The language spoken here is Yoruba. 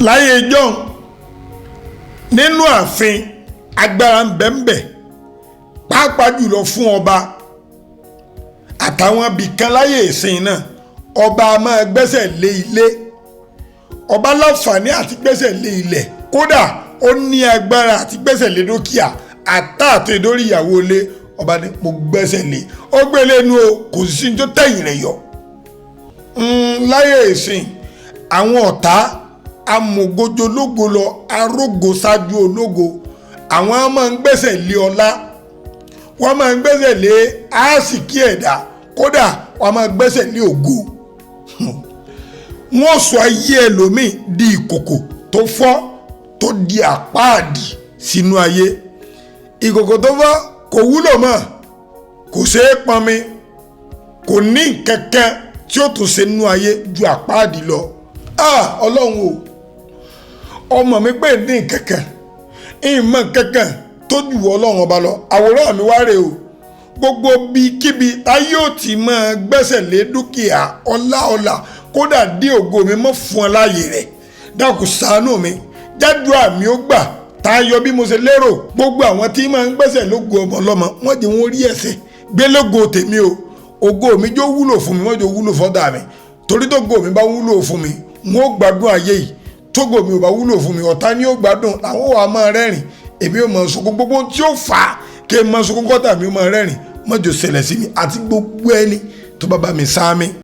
Láyé john, nínú ààfin, agbára ń bẹ ń bẹ, pàápàá jùlọ fún ọba àtàwọn ibìkan. Láyé ìsìn náà, ọba a máa gbẹ́sẹ̀ lé ilé, ọba láǹfààní àti gbẹ́sẹ̀ lé ilẹ̀, kódà ó ní agbára àti gbẹ́sẹ̀ lé dúkìá àtàtò ìdórí ìyàwó ilé. Ọba ní mo gbẹ́sẹ̀ lé, ó gbé lẹ́nu o, kò sí ní tó tẹ̀yìn rẹ̀ yọ. Láyé ìsìn, àwọn ọ̀tá amògojo lógo lọ, arógo ṣáájú ológo, àwọn máa ń gbẹ́sẹ̀ lé ọlá, wọ́n máa ń gbẹ́sẹ̀ lé àásìkí ẹ̀dá, kódà wọ́n máa ń gbẹ́sẹ̀ lé ògo. Wọ́n sọ ayé ẹlòmíì di ìkòkò tó fọ́, tó di àpáàdì sínú ayé. Ìkòkò tó fọ́ kò wúlò mọ́, kò ṣeé pọnmi, kò ní nǹkankan tí ó tún ṣe nínú ayé ju àpáàdì lọ. Ah, Ọlọ́run o, ọmọ mi pè ní nǹkankan, ìmọ̀ nǹkankan tó jù Ọlọ́run ọba lọ. Àwòrán mi wá rè o. Gbogbo bíkíbi táyé ò tí máa gbẹ́sẹ̀ lé dúkìá, ọlá, ọlà, kódà dé ògo mi, mọ́ fún ọ láàyè rẹ̀. Dákun, ṣàánú mi, jádùá mi ó gbà tayọ bí mo ṣe lérò. Gbogbo àwọn tí máa ń gbẹ́sẹ̀ lógo ọmọ ọlọ́mọ, wọ́n jẹ́ wọ́n rí ẹsẹ̀ gbé lógo tèmi o. Ògo mi jó wúlò fún mi, wọ́n jẹ́ wúlò fọ́dà mi, torí tógo mi bá wúlò fún mi, wọ́n ó gbádùn ayé yìí. Tógo mi ò bá wúlò fún mi, ọ̀tá ni ó gbádùn, làwọn wà máa rẹ́rìn, èmi ò mọ̀ sunkún. Gbogbo tí ó fà á kí n máa sunkún, kọ́tà mi ó máa rẹ́rìn, mọ́jọ ṣẹlẹ̀ sí mi àti gbogbo ẹni tó bá bá mi sáámi.